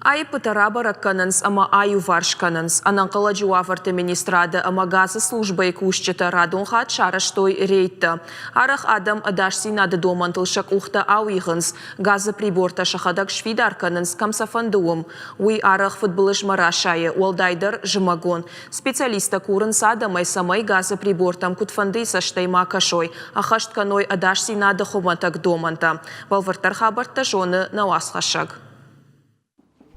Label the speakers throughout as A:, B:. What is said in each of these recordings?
A: Аиппытӕ рабӕрӕг кӕнынц ӕмӕ аиуварс кӕнынц. Ӕнӕнхъӕлӕджы уавӕрты министрады ӕмӕ газы службӕйы кусджытӕ радон хатт сарӕзтой рейдтӕ. Арӕх адӕм ӕдасдзинады домӕнтыл сӕ къухтӕ ауигъынц, газы прибортӕ сӕхӕдӕг сфидар кӕнынц, кӕм сӕ фӕнды, уым. Уый арӕх фыдбылызмӕ расайы, уӕлдайдӕр зымӕгон. Специалисттӕ курынц адӕмӕй, цӕмӕй газы прибортӕм куыдфӕндыйы цӕстӕй ма кӕсой, ӕххӕст кӕной ӕдасдзинады хуымӕтӕг домӕнтӕ. Бӕлвырддӕр хабӕрттӕ зоны нӕ уацхӕссӕг.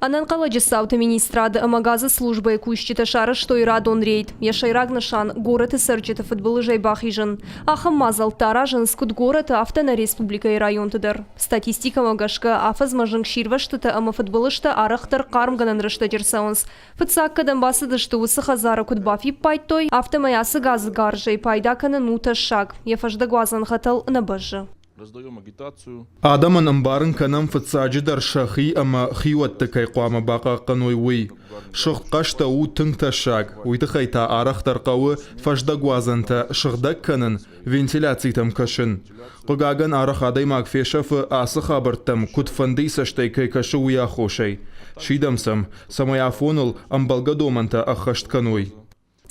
B: Ӕнӕнхъӕлӕджы цауты министрады ӕмӕ газы службӕйы кусджытӕ сарӕзтой радон рейд. Йӕ сӕйраг нысан – горӕты цӕрджыты фыдбылызӕй бахизын. Ахӕм мадзӕлттӕ аразынц куыд горӕты, афтӕ нӕ республикӕйы районты дӕр. Статистикӕмӕ гӕсгӕ, афӕдзмӕ зынгсирвӕзтытӕ ӕмӕ фыдбылызтӕ арӕхдӕр хъармгӕнӕн рӕстӕджы рцӕуынц. Фыццаг кӕдӕм бацыдысты, уыцы хӕдзары куыд бафиппайдтой, афтӕмӕй ацы газы гарзӕй пайда кӕнын у тӕссаг, йӕ фӕздӕгуадзӕн хӕтӕл нӕ бӕззы.
C: Адӕмӕн ӕмбарын кӕнӕм фыццаджыдӕр сӕхи ӕмӕ хиуӕтты кӕй хъуамӕ бахъахъхъӕной, уый. Сыгъд хъӕстӕ у тынг тӕссаг, уый тыххӕй та арӕхдӕр хъӕуы фӕздӕгуадзӕнтӕ сыгъдӕг кӕнын, вентиляцитӕм кӕсын. Хъыгагӕн, арӕх адӕймаг фесӕфы ацы хабӕрттӕм куыдфӕндыйы цӕстӕй кӕй кӕсы, уый аххосӕй. Сидӕм сӕм, цӕмӕй афоныл ӕмбӕлгӕ домӕнтӕ ӕххӕст кӕной.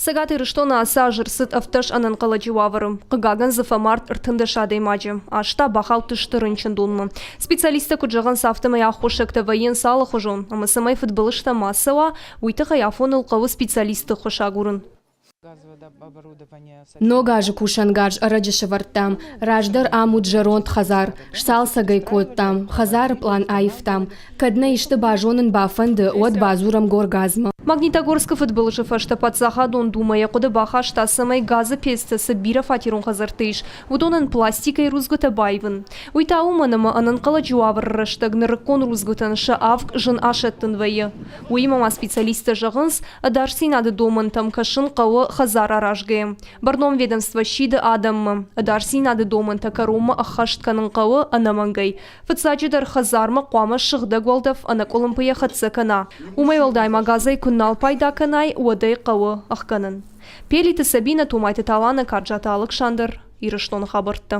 B: Цӕгат Ирыстоны ацы аз ӕрцыд 17 ӕнӕнхъӕлӕджы уавӕры. Хъыгагӕн дзы фӕмард 13 адӕймаджы, аст та бахаудтысты рынчындонмӕ. Специалисттӕ куыд зӕгъынц, афтӕмӕй аххосӕгтӕ вӕййынц алыхуызон, ӕмӕ цӕмӕй фыдбылызтӕ ма цӕуа, уый тыххӕй афоныл хъӕуы специалистты ӕххуыс агурын.
D: Ног азы кусӕнгарз ӕрӕджы сӕвӕрдтам. Раздӕр ам уыд зӕронд хӕдзар. Сцалцӕг ӕй кодтам, хӕдзары пълан аивтам. Кӕд нӕ исты базонын бафӕнды, уӕд бадзурӕм Горгазмӕ.
B: Магнитогорскы фыдбылызы фӕстӕ Паддзахадон Думӕ йӕ хъуыды бахаста, цӕмӕй газы пецтӕ цы бирӕфатерон хӕдзӕртты ис, уыдонӕн пластикӕй рудзгуытӕ баивын. Уый та уымӕн, ӕмӕ ӕнӕнхъӕлӕджы уавӕры рӕстӕг нырыккон рудзгуытӕн сӕ авг зын асӕттын вӕййы. Уыимӕ ма специалисттӕ зӕгъынц, ӕдасдзинады домӕнтӕм кӕсын хъӕуы хӕдзар аразгӕйӕ. Бӕрнон ведомство сиды адӕммӕ, ӕдасдзинады домӕнтӕ кӕронмӕ ӕххӕст кӕнын хъӕуы ӕнӕмӕнгӕй. Фыццаджыдӕр хӕдзармӕ хъуамӕ сыгъдӕг уӕлдӕф ӕнӕкъуылымпыйӕ хӕццӕ кӕна. Уымӕй уӕлдай ма газӕй куы нал пайда кӕнай, уӕд ӕй хъӕуы ӕхгӕнын. Пелиты Сабинӕ, Томайты Таланӕ, Карджаты Алыксандр, Ирыстоны хабӕрттӕ.